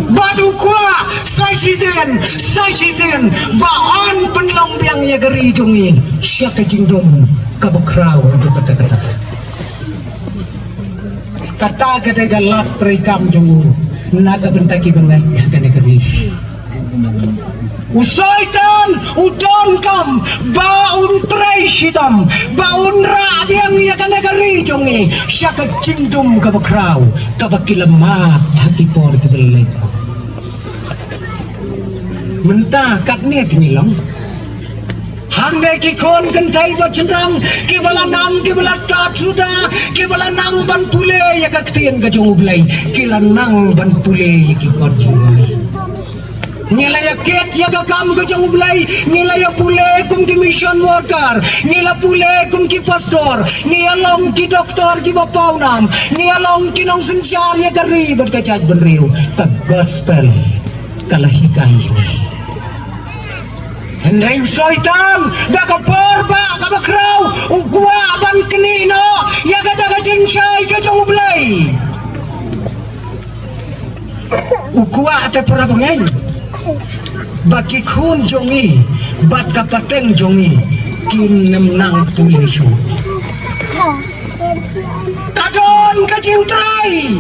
Bad u kwah sa shisien, sa shisien ba yn pynlong biang ïa ka ri jong ngi sha ka jingdum kaba khraw ruh katta katta. Kata ka dei ka lad treikam jong u na ka bynta kiba ngeit ha kane ka ri. U Soitan u donkam ba un trei shitom, ba un rah biang ïa kane ka ri jong ngi sha ka jingdum kaba khraw kaba ki la mad ha ki por kiba la leit. Mynta katne te ngi long. Hangne ki khun kynthei ba shynrang kiba la nang, kiba la stad suda, kiba la nang ban pule ïa ka ktien ka jong U Blei, ki la nang ban pule ïa ki kot jong U Blei. Ngi la ïa kit ïa ka kam ka jong U Blei, ngi la ïa pule kum ki mission worker, ngi la pule kum ki pastor, ngi ïa long ki doktor kiba paw nam, ngi ïa long ki nongsynshar ïa ka ri bad ka jaitbynriew. Ka gospel ka la hikai ïa ngi. Hynrei u Soitan da ka por ba kaba khraw u kwah ban knieh noh ïa kata ka jingshai ka jong U Blei. U kwah te para bangeit ba ki khun jong ngi bad ka pateng jong ngi Kin nym nang pule shuh. Ka don ka jingtrai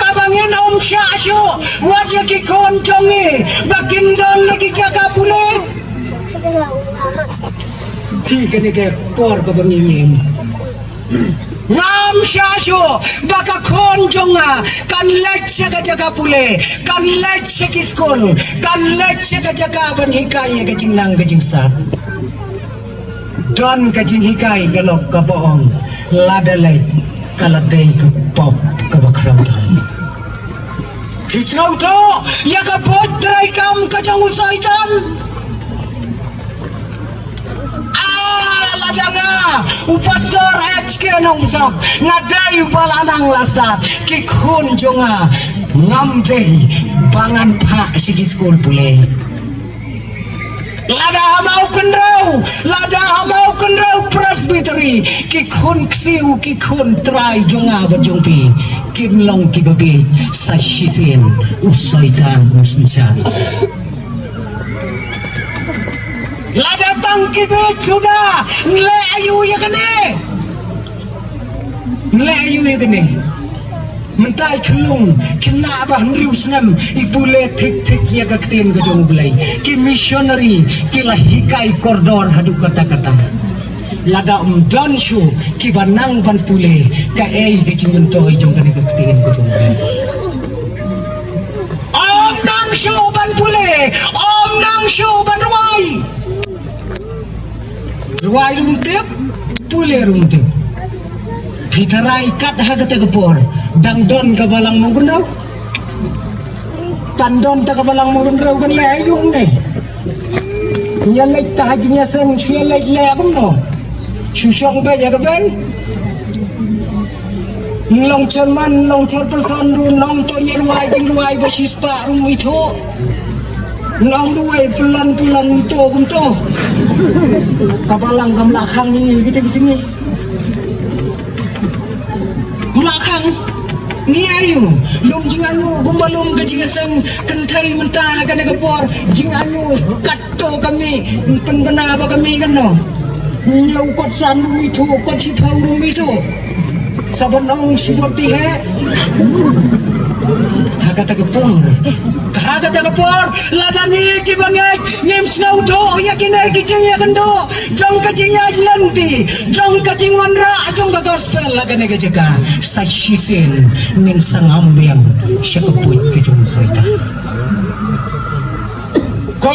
kaba ngin ym shah shuh wat ïa ki khun jong ngi ba kin don la ki jaka pule. Phi, kane ka por kaba ngi ngim. Ngam shah shuh ba ka khun jong nga kan leit sha ka jaka pule, kan leit sha ki skul, kan leit sha ka jaka ban hikai ïa ka jingnang ka jingstad. Don ka jinghikai ka lok kaba ong, lada leit ka la dei ka pop kaba khraw tam. Ki sngewthuh ïa ka buit treikam ka jong u Soitan. Ah, lada nga u pastor H K Nongbunsop, nga dei uba la nang la stad, ki khun jong nga ngam dei ba ngan phah sha ki skul pule. Lada ha Mawkynrew, lada ha Mawkynrew Presbytery, ki khun ksiew, ki khun trai jong nga bad jong phi kin long kiba bieit sa shisien u Soitan u synshar. Lada tang ki bieit suda, nleh aïu ïa kane? Nleh aïu ïa kane? Mynta i khyllung khynnah ba hynriew snem i pule thik thik ïa ka ktien ka jong U Blei. Ki missionary ki la hikai kordor haduh katta katta. Lada ym don shuh kiba nang ban pule, kaei ka jingmyntoi jong kane ka ktien ka jong U Blei? Ym nang shuh ban pule, ym nang shuh ban rwai. Rwai ruh ym tip, pule ruh ym tip. Phi tharai kat ha kata ka por dang don ka Balang Mawkynrew? Kan don ta ka Balang Mawkynrew, kan leh aïu ne? Ïa leit ta ha jingïaseng, shu ïa leit leh kumno? Shu shong beit ïa ka bench. Long chairman, long chairperson ruh, long to ñiar rwai, jing rwai ba shispah ruh ithuh. Long duwai plan plan to kumto. Ka Balang kam lah khang ïa kita ki sngi. Kam lah khang. Ni aïu lum jingaiu kumba lum ka jingïaseng kynthei mynta ha kane ka por, jingaiu kat to kami, pynbna ba kami kano. Ñiew kot san ruh ithuh, kot shiphew ruh ithuh. Sa ban ong shibun ti he. Ha kata ka por, ha kata ka por, lada ngi kiba ngeit ngim sngewthuh ïa kine ki jingïakynduh jong ka jingïaid lynti, jong ka jingwanrah jong ka gospel ha kane ka jaka, sa shisien ngin sa ngam biang sha ka buit ka jong u Soitan. Ko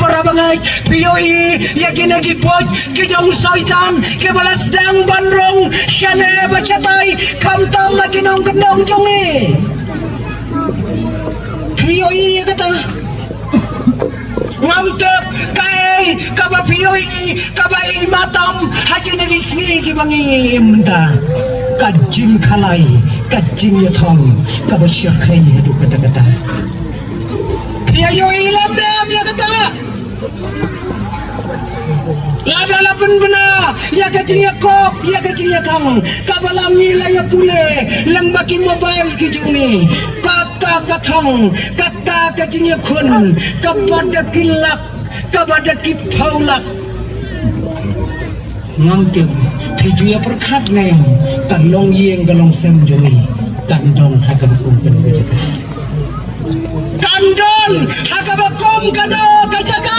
para bangeit, phi ïohi ïa kine ki buit ki jong u Soitan kiba la sdang ban rung shane ba shatai khamtam ha ki nongkyndong jong ngi? Phi ïohi ïa kata? Ngam tip kaei kaba phi ïohi kaba i matam ha kine ki sngi kiba ngi im mynta. Ka jingkhalai, ka jingïathong kaba shyrkhei haduh katta katta. Phi ïohi lem lem ïa kata? Lada la pynbna ïa ka jingïakop, ïa ka jingïathong, kaba la ngi la ïapule lang ba ki mobile ki jong ngi. Kata ka thong, kata ka jingïakhun kaba da ki lak, kaba da ki phew lak. Ngam tip phi ju ïa pyrkhat ne em, ka longïing ka longsem jong ngi kan don ha kaba kum kano ka jaka? Kan don ha kaba kum kano ka jaka?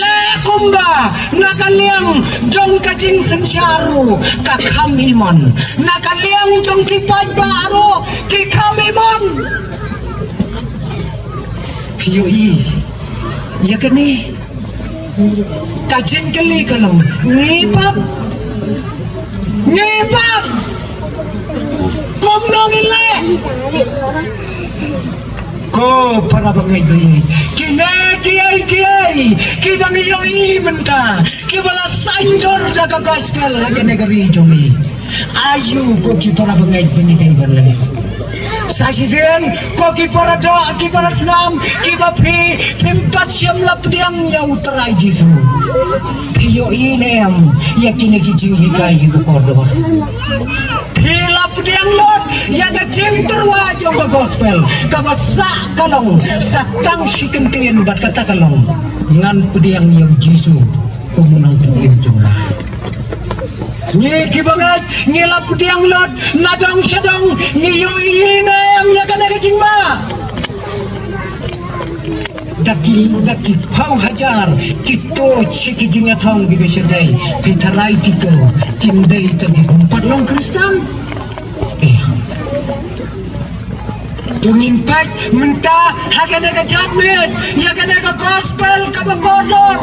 Leh kumba na ka liang jong ka jingsynshar ruh ka kham imon, na ka liang jong ki paidbah ruh ki kham imon. Phi ïohi ïa kane? Ka jingkylli ka long, ngi pap, ngi pap, kumno ngin leh? Ko para bangeit, kine kiei kiei kiba ngi ïohi mynta kiba la saiñdur da ka gospel ha kane ka ri jong ngi? Aïu ko ki para bangeit ba ngi dei ban leh? Sa shisien ko ki para doh, ki para snam kiba phi, phim pat shym la pdiang ïa u Trai Jisu, phi ïohi ne em ïa kine ki jinghikai kiba kordor? Phi la Pdiang lut ïa ka jingtyrwa jong ka gospel kaba sah ka long sa tang shi kyntien bad kata ka long, ngan pdiang ïa u Jisu kum u nongpynim jong nga. Ngi kiba ngeit ngi la pdiang lut na dong sha dong, ngi ïohi ne em ïa kane ka jingma? Da ki, da ki phew hajar ki tuid sha ki jingïathong kiba shyrkhei, ki tharai ki ko, kim dei tang ki bym pat long Khristan. Eh. To ngin peit mynta ha kane ka jingmut ïa kane ka gospel kaba kordor.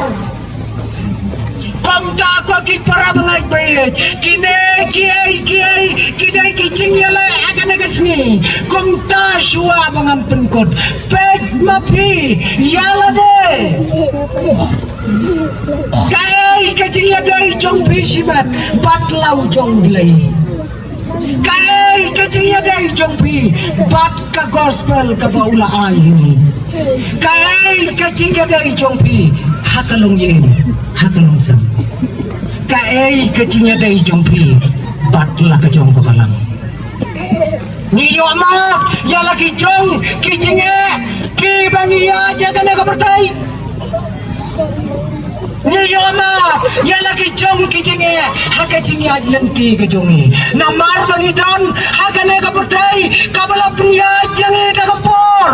Kumta ko ki para bangeit baieit, kine kiei kiei ki dei ki jingïaleh ha kane ka sngi. Kumta shuwa ba ngan pynkut, peit ma phi ïa lade. Kaei ka jingïadei jong phi shimet bad la u jong U Blei? Kaei ka jingïadei jong phi bad ka gospel kaba u la ai? Kaei ka jingïadei jong phi ha ka longïing, ha ka longsem? Kaei ka jingïadei jong phi bad la ka jong ka balang? Ngi ïoh map ïa la ki jong ki jingeh kiba ngi ïaid ïa kane ka pyrthei. Ngi ïoh map ïa la ki jong ki jingeh ha ka jingïaid lynti ka jong ngi. Namar ba ngi don ha kane ka pyrthei kaba la pynïaid ïa ngi da ka por.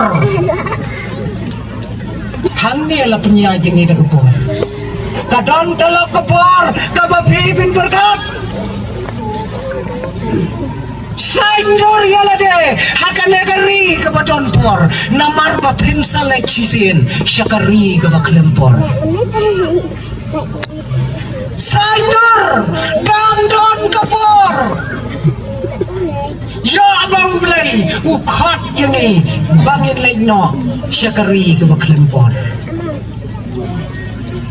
Hangne la pynïaid ïa ngi da ka por. Ka don tang ka por kaba phi pynpyrkhat. Saiñdur ïa lade ha kane ka ri kaba don por, namar ba phin sa leit shisien sha ka ri kaba khlem por. Saiñdur, dang don ka por. Ïoh ba U Blei u khot ïa ngi ba ngin leit noh sha ka ri kaba khlem por.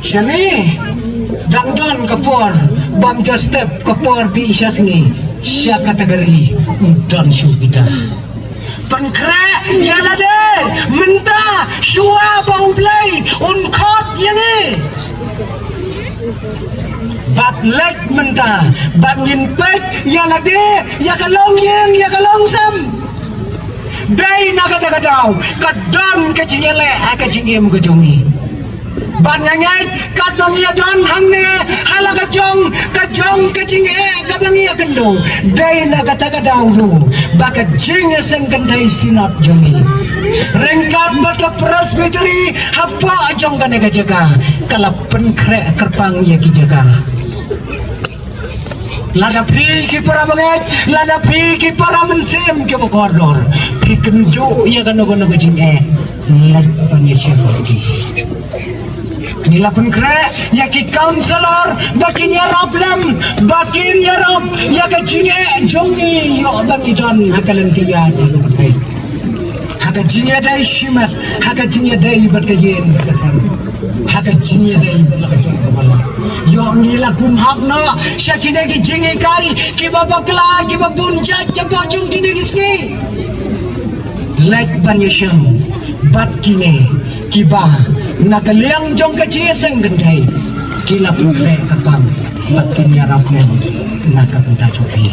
Shane dang don ka por, bym ju step ka por dih sha sngi, sha kata ka ri u don shuh kita. Pynkhreh ïa lade mynta shuwa ba U Blei un khot ïa ngi. Bad leit mynta bad ngin peit ïa lade, ïa ka longïing, ïa ka longsem. Dei na kata ka daw ka don ka jingïaleh ha ka jingim ka jong ngi. Bad nga ngeit katba ngi ïa don hangne ha la ka jong ka jong ka jingeh kaba ngi ïa kynduh, dei na kata ka daw ruh ba ka jingïaseng kynthei Synod jong ngi ryngkat bad ka Presbytery hapoh jong kane ka jaka ka la pynkhreh kyrpang ïa ki jaka. Lada phi ki para bangeit, lada phi ki para mynsiem kiba kordor, phi kynjuh ïa kano kano ka jingeh, leit ban ïashem ïa ki. Ngi la pynkhreh ïa ki counsellor ba kin ïarap lem, ba kin ïarap ïa ka jingeh jong ngi ïoh ba ngi don ha ka lynti ïaid ha ka pyrthei. Ha ka jingïadei shimet, ha ka jingïadei bad ka ïing bad ka sem, ha ka jingïadei bad la ka jong ka balang. Ïoh ngi la kum hap noh sha kine ki jinghikai kiba bakla, kiba bun jait, kiba jong kine ki sngi. Leit ban ïashem bad kine kiba na ka liang jong ka jingïaseng kynthei ki la pynkhreh kyrpang ba kin ïarap lem na ka bynta jong phi.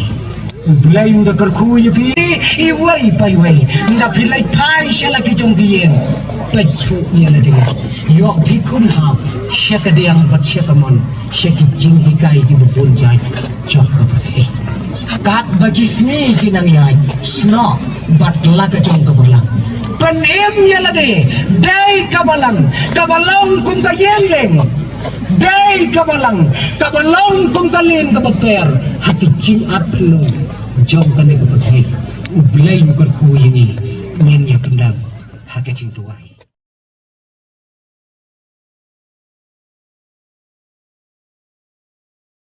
U Blei u da kyrkhu ïa phi iwei pa iwei. Ynda phi leit phai sha la ki jong ki ïing, peit shuh ïa lade. Ïoh phi kum hap sha ka diang bad sha ka mon sha ki jinghikai kiba bun jait jong ka pyrthei. Katba ki sngi ki nang ïaid, snoh bad la ka jong ka balang. Pynim ïa lade, dei ka balang kaba long kum ka ïing lieng. Dei ka balang kaba long kum ka lieng kaba per ha ki jingartatien jong kane ka pyrthei. U Blei u kyrkhu ïa ngi, ngin ïa pyndem ha ka jingduwai.